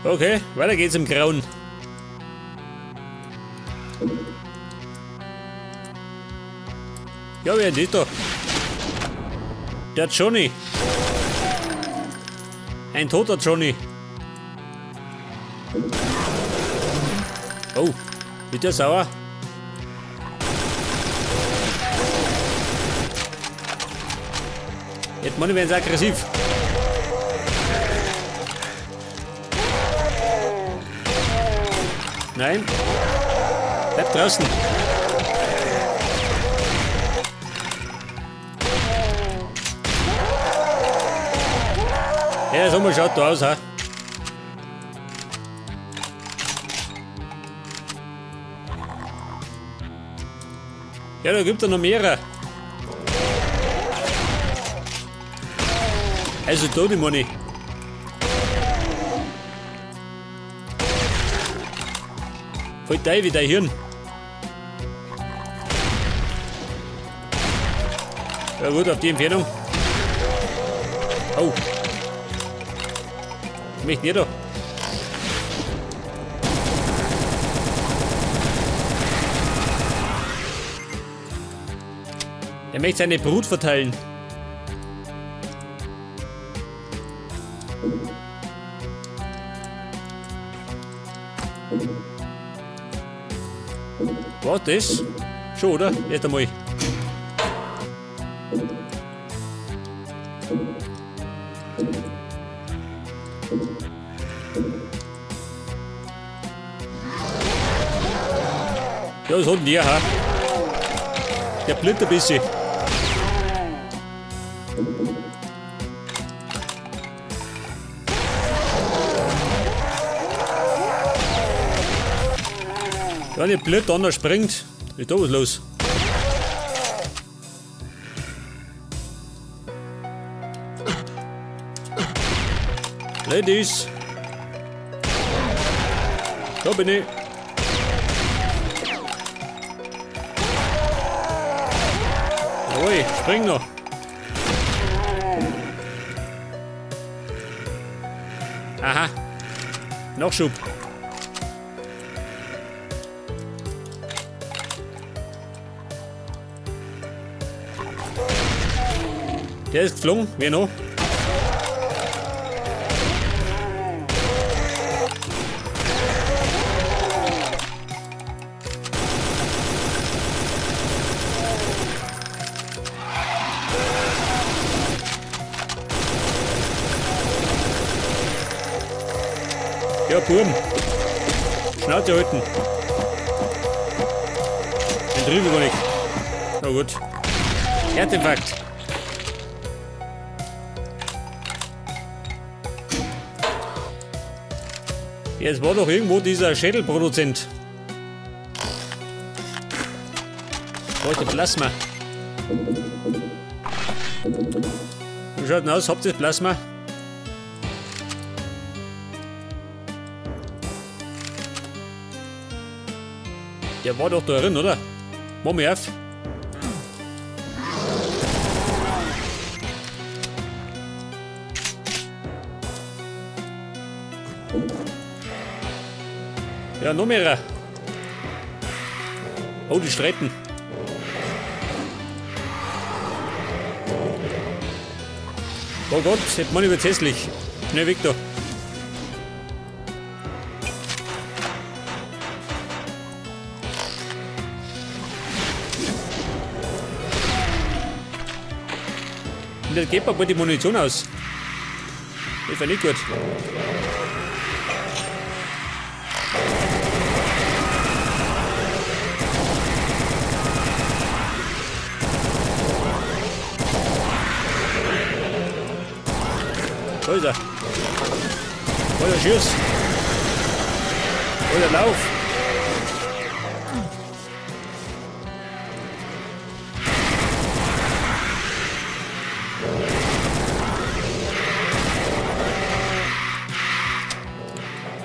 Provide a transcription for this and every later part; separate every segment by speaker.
Speaker 1: Okay, weiter geht's im Grauen. Ja, wer ist das da? Der Johnny. Ein toter Johnny. Oh, wird der sauer? Jetzt meine werden sie aggressiv. Nein. Bleib draußen. Ja, der Sommer schaut da aus, ha? Ja, da gibt es noch mehrere. Also da die Money. Voll geil wie dein Hirn. Ja gut, auf die Entfernung. Oh. Ich möchte nicht da. Er möchte seine Brut verteilen. War das? Schon, oder? Erst einmal. Ja, was hat denn der, ha? Der blindet ein bisschen. Ja, der blöd dann springt. Ist da was los? Ladies! Da bin ich! Jawohl, spring noch! Aha! Nachschub! Der ist geflogen, wer noch? Ja, Burm. Schnauze halten. Den triff ich gar nicht. Na gut. Herzinfarkt. Jetzt war doch irgendwo dieser Schädelproduzent. Heute Plasma. Wie schaut denn aus? Habt ihr das Plasma? Der war doch da drin, oder? Mach mich auf. Ja, noch mehrere. Oh, die streiten. Oh Gott, jetzt man wird's hässlich. Schnell weg da. Und dann geht mir bald die Munition aus. Das wäre nicht gut. Da ist er. Alter, schieß. Alter, lauf.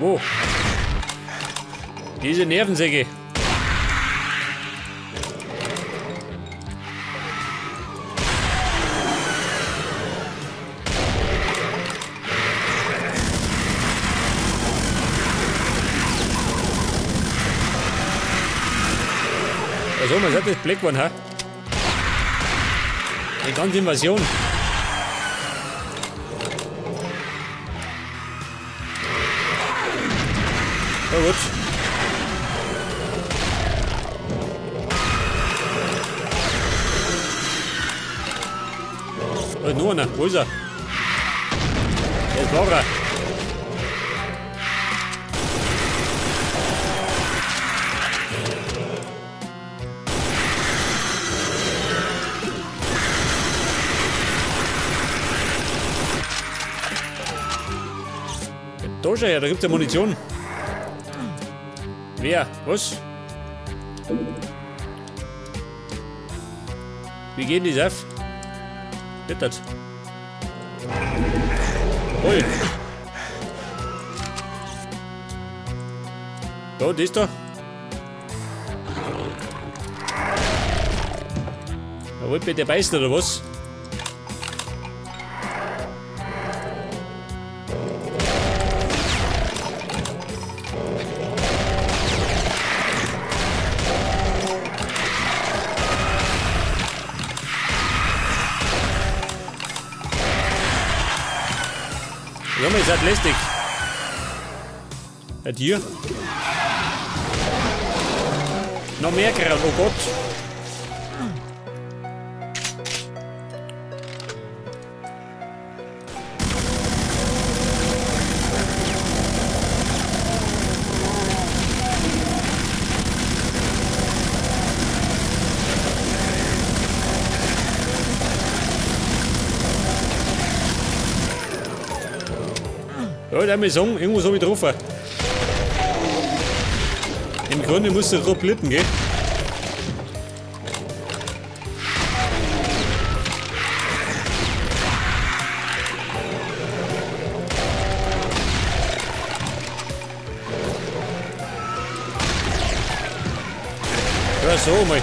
Speaker 1: Wo? Diese Nervensäge. So, man sagt, das Black geworden, ha? Die ganze Invasion. Na gut. Da ist nur einer. Wo ist er? Der ist er. Da schau her, da gibt's ja Munition. Wer? Was? Wie geht denn das auf? Geht das? Ui. Da, das ist da. Da wollt mir der beißen oder was? Junge, ihr seid lästig. Ja, dir. Noch mehr Kraut, oh Gott. Ja, der muss sagen, irgendwas hab ich getroffen. Im Grunde muss der gerade blitten, gell? Ja, so mal.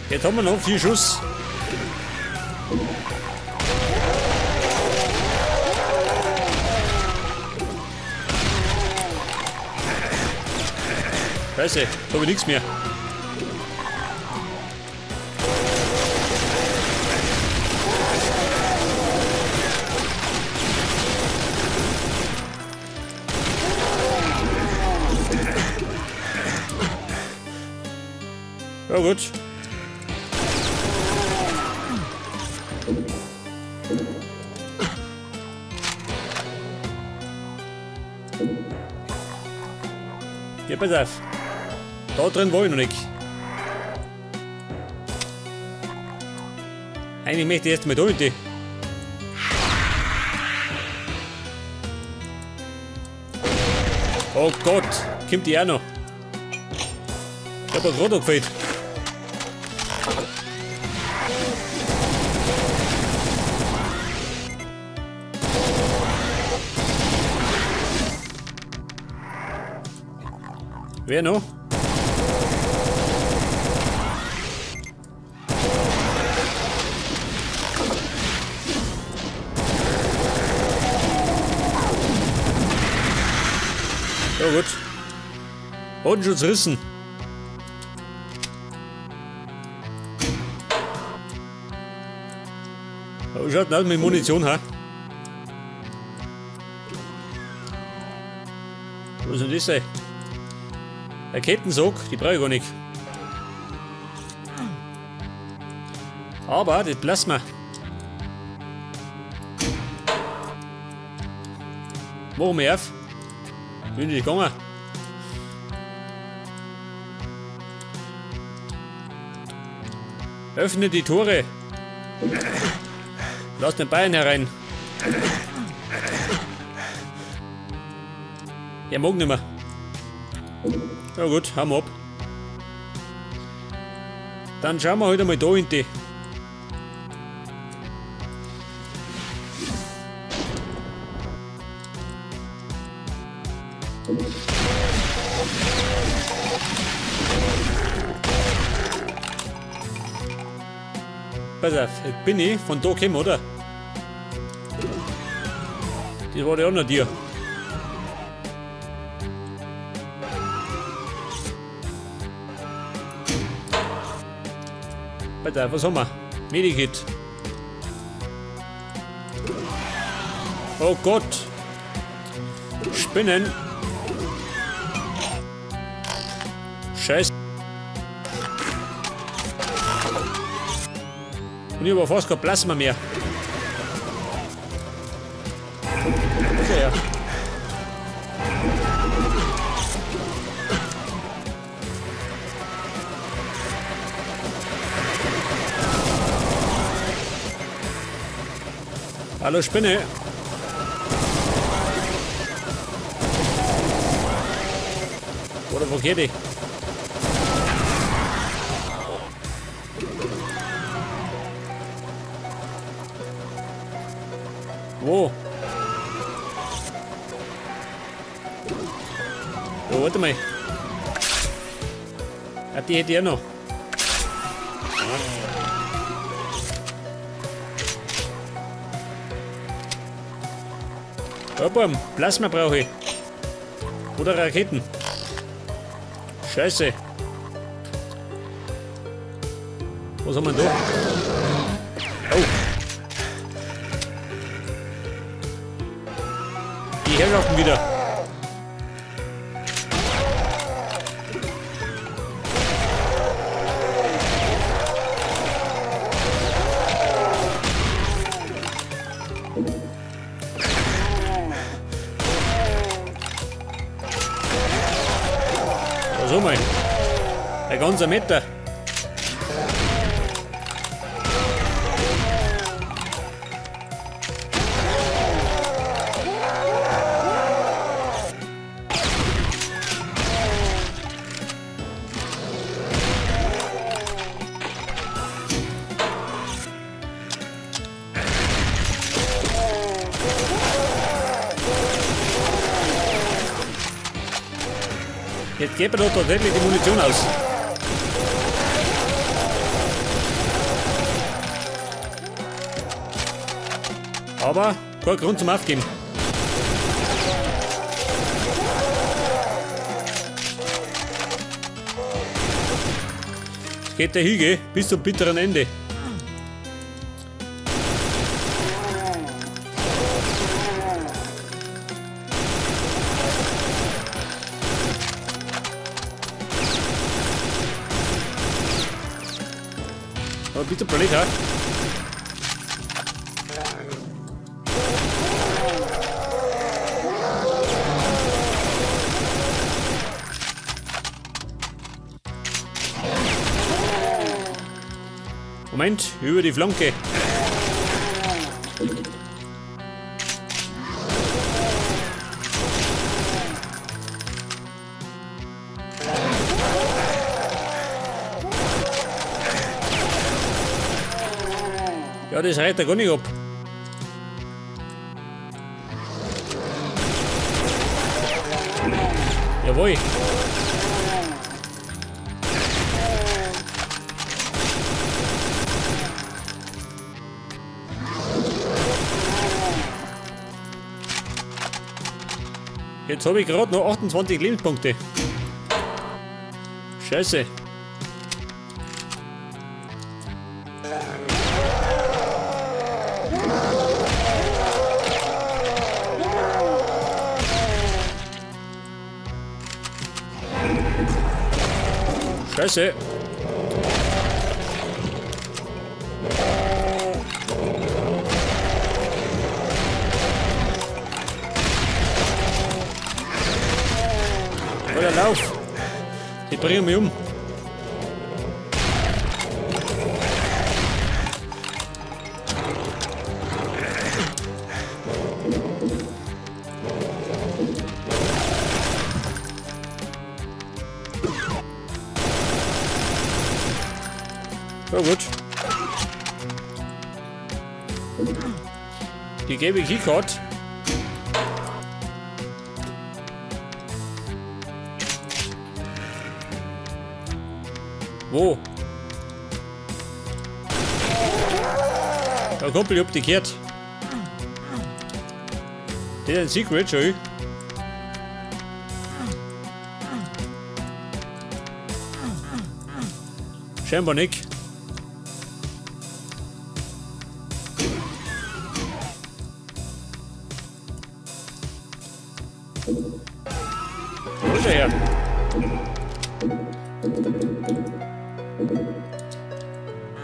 Speaker 1: Jetzt haben wir noch 4 Schuss. Scheiße, jetzt hab ich nichts mehr. Ja gut. Ja, pass auf. Da drin war ich noch nicht. Eigentlich möchte ich erst mal da hin. Oh Gott, kommt die auch noch. Ich hab gerade gefehlt. Wer noch? Ja gut. Und schon zerrissen. Aber schaut aus mit Munition, ha? Was ist denn das denn? Der Kettensog, die brauche ich gar nicht. Aber das Plasma. Machen wir auf. Bin ich gegangen. Öffne die Tore. Lass den Bayern herein. Er mag nicht mehr. Ja gut, haben wir ab. Dann schauen wir heute mal da hinten. Pass auf, jetzt bin ich von da gekommen, oder? Das war der andere Tier. Bitte, was haben wir? Medikit. Oh Gott. Spinnen. Scheiße. Und ich habe fast kein Plasma mehr. Wo ist er? Hallo Spinne. Oder wo geht die? Wo? Oh, warte mal. Ja, die hätte ich auch noch. Oh, Plasma brauche ich. Oder Raketen. Scheiße. Was haben wir denn da? Oh. Die Herrschaften wieder. So mal. Ein ganzer Meter. Jetzt geht mir doch tatsächlich die Munition aus. Aber kein Grund zum Aufgeben. Es geht der Hügel bis zum bitteren Ende. Aber bitte blöd, ha? Moment, über die Flanke. Ja, das reicht ja gar nicht ab. Jawohl. Jetzt habe ich gerade noch 28 Lebenspunkte. Scheiße. Scheiße. Oder lauf! Die bringen mich um. Ja gut. Die gelbe Keycard. Wo? Ja, Kumpel, ich hab die gehört. Das ist ein Secret, schau. Scheinbar nicht.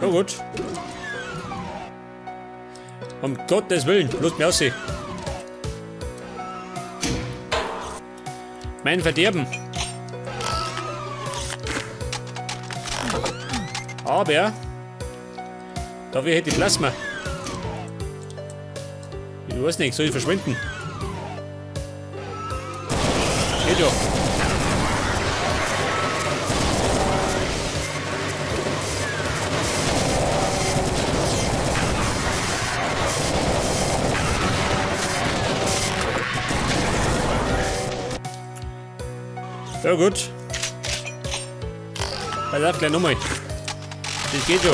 Speaker 1: Na gut. Um Gottes Willen, lasst mich aussehen. Mein Verderben. Aber da wäre die Plasma. Ich weiß nicht, soll ich verschwinden? Geht ja. Ja gut. Pass auf, gleich nochmal. Das geht schon.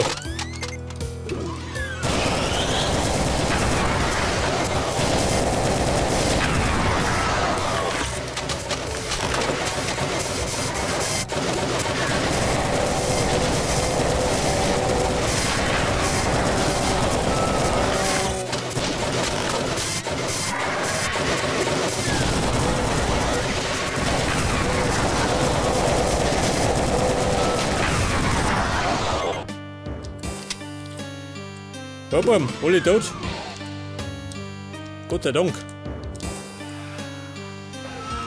Speaker 1: Bam, alle tot. Gott sei Dank.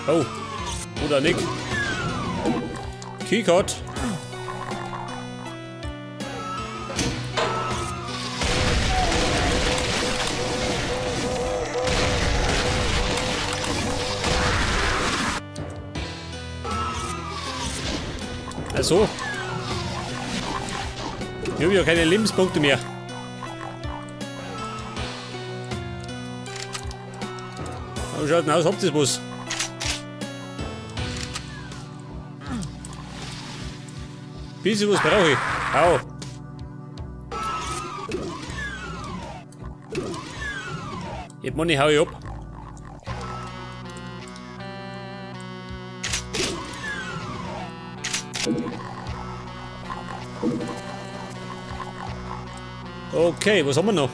Speaker 1: Oh, oder nicht. Keycard. Also. Ich habe ja keine Lebenspunkte mehr. Wie schaut denn aus? Habt ihr was? Bisschen was brauche ich. Au. Jetzt Money hau ich ab. Okay, was haben wir noch?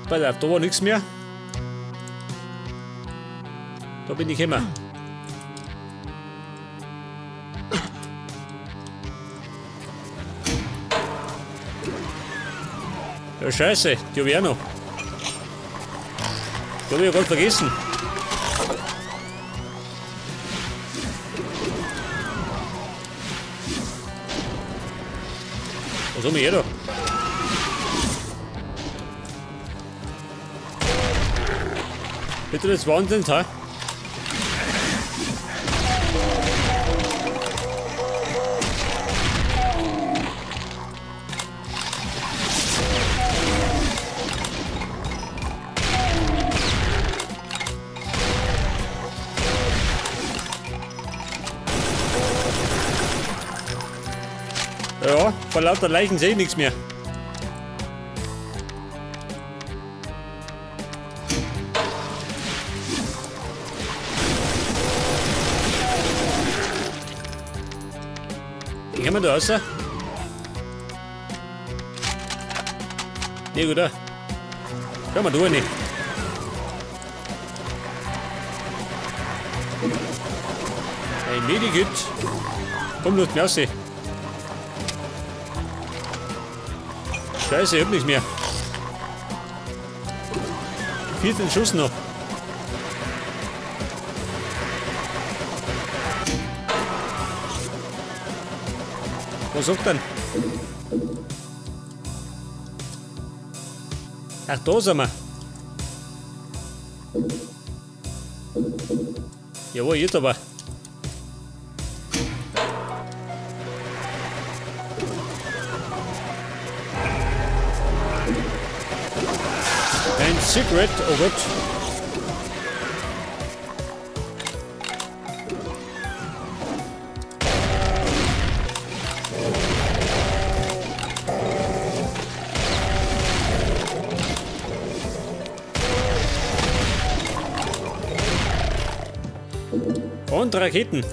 Speaker 1: Pass auf, da war nichts mehr. Da bin ich immer. Ja, scheiße, die hab ich auch noch. Die hab ich ja gerade vergessen. Was haben wir hier da? Bitte des Wahnsinns, hä? Ja, vor lauter Leichen sehe ich nichts mehr. Wie kommen wir da raus? Nee, gut, da. Schau mal, du nicht. Ein Medikit. Komm, lass mich raus. Scheiße, ich hab nichts mehr. 14 Schuss noch. Was sagt denn? Ach, da sind wir. Jawohl, jetzt aber. Ein Secret, oh Gott. Und Raketen.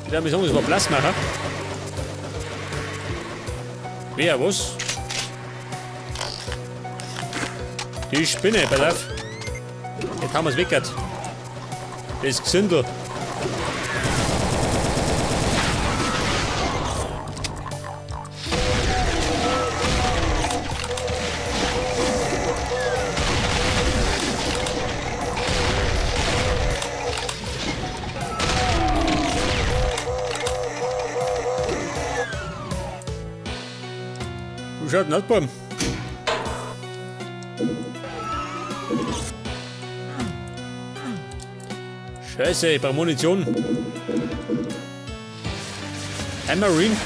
Speaker 1: Ich glaube, das war Plasma, ha? Wer, was? Die Spinne, pass auf. Jetzt haben wir's weggehört. Das Gesindel. Wie schaut denn aus, Baum? Scheiße, ich brauche Munition. Ein Marine.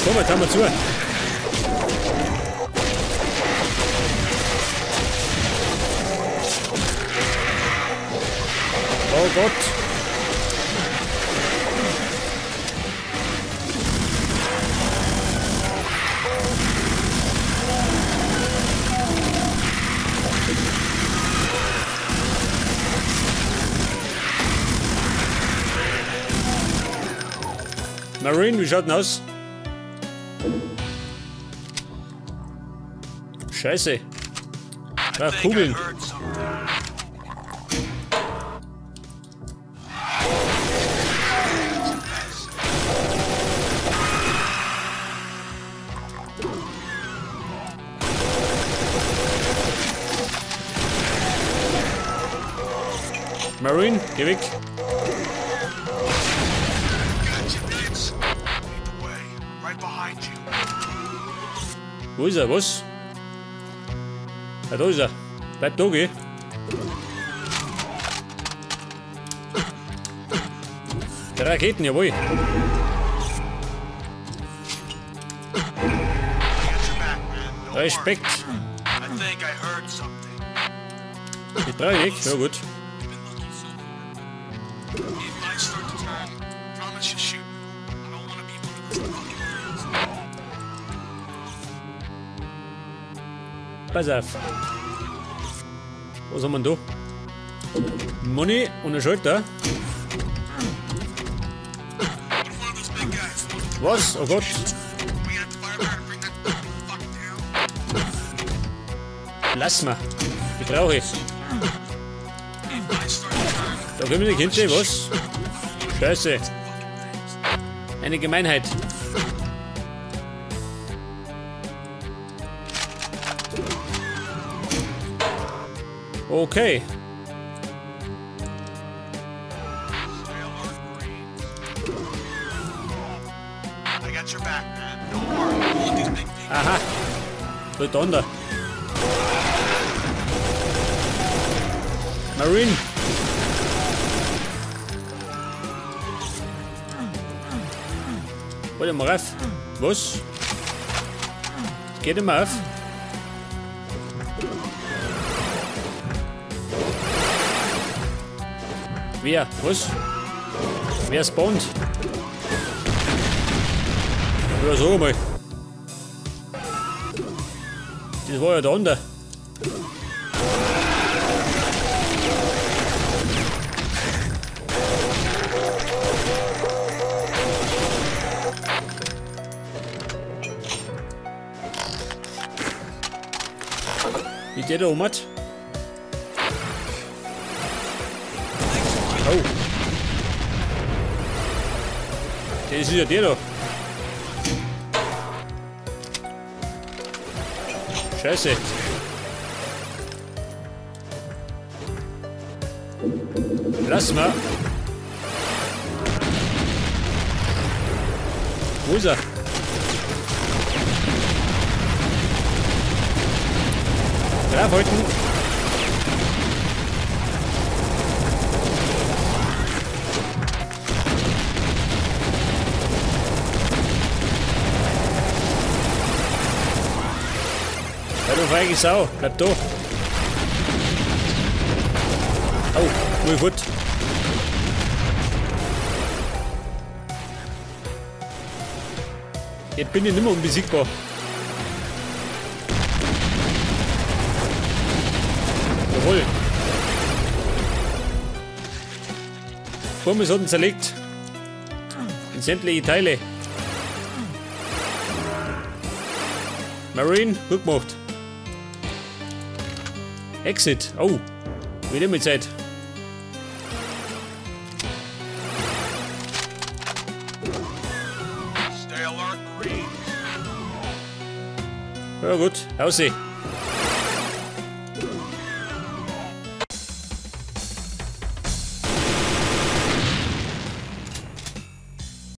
Speaker 1: Komm, jetzt haben wir zu. Oh Gott. Marine, wie schaut denn aus? Scheiße. Ach, Kugeln. Marine, geh weg. Wo ist er? Was? Ja, da ist er. Bleib da, geh. Die Raketen, jawohl. Respekt. Die drei weg, ja gut. Pass auf. Was haben wir denn da? Money und ein Schalter. Was? Oh Gott. Lass mal. Die brauche ich. Da können wir nicht hinstehen, was? Scheiße. Eine Gemeinheit. Okay. Aha. Donner. Marine. Warte mal auf. Was? Geht immer auf. Wer? Was? Wer spawnt? Ja, so mal. Das war ja da unten. Wie der da oben hat? Oh. Das ist ja der da. Scheiße. Lass mal. Wo ist er? Draufhalten. Ja, du feige Sau, bleib da. Oh, wohl gut. Jetzt bin ich nicht mehr unbesiegbar. Jawohl. Pommes wurden zerlegt. In sämtliche Teile. Marine, gut gemacht. Exit. Oh, wieder mit Zeit.
Speaker 2: Stay alert, Marines.
Speaker 1: Ja gut, aussehen.